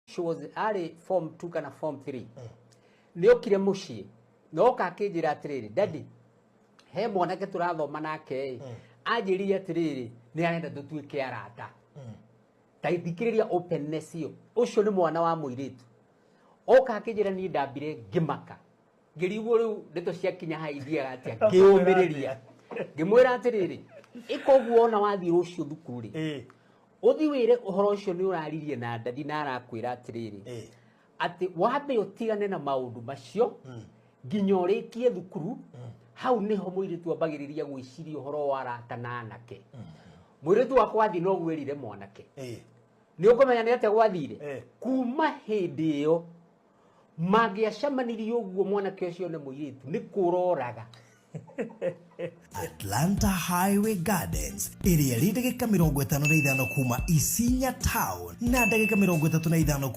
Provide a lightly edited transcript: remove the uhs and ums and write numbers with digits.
She was arĩ form 2 kana form 3. Nĩ okire mũciĩ na oka akĩnjĩra atĩrĩrĩ, "Daddy, he mwanake tũrathoma nake ĩ, anjĩrire atĩrĩrĩ, nĩ arenda tũtuĩke arata." Ta thikĩrĩria openness ĩyo. Ũcio nĩ mwana wa mũirĩtu oka akĩnjĩra. Niĩ ndambire ngĩmaka, ngĩrigwo rĩu ndeto ciakinya haha ithiaga atĩa. Ngĩũmĩrĩria, ngĩmwĩra atĩrĩrĩ, ĩka ũguo, ona wathiĩ rũciũ thukuru rĩ, ũthi wĩre ũhoro ũcio nĩ ũraririe na daddy na arakwĩra atĩrĩrĩ, atĩ wambe ũtigane na maũndũ macio nginya ũrĩkie thukuru. Hau nĩho mũirĩtu ambagĩrĩria gwĩciria ũhoro wa arata na anake. Mũirĩtu wakwa athiĩ no gwĩrire mwanake. Nĩ ũkũmenya nĩ atĩa gwathire. Kuma hĩndĩ ĩyo mangĩacemanirie ũguo, mwanake ũcio nĩ mũirĩtu nĩ kũroraga. Atlanta Highway Gardens ĩrĩa ĩrĩ ndagĩka 55 kuma Isinya town na ndagĩka 35.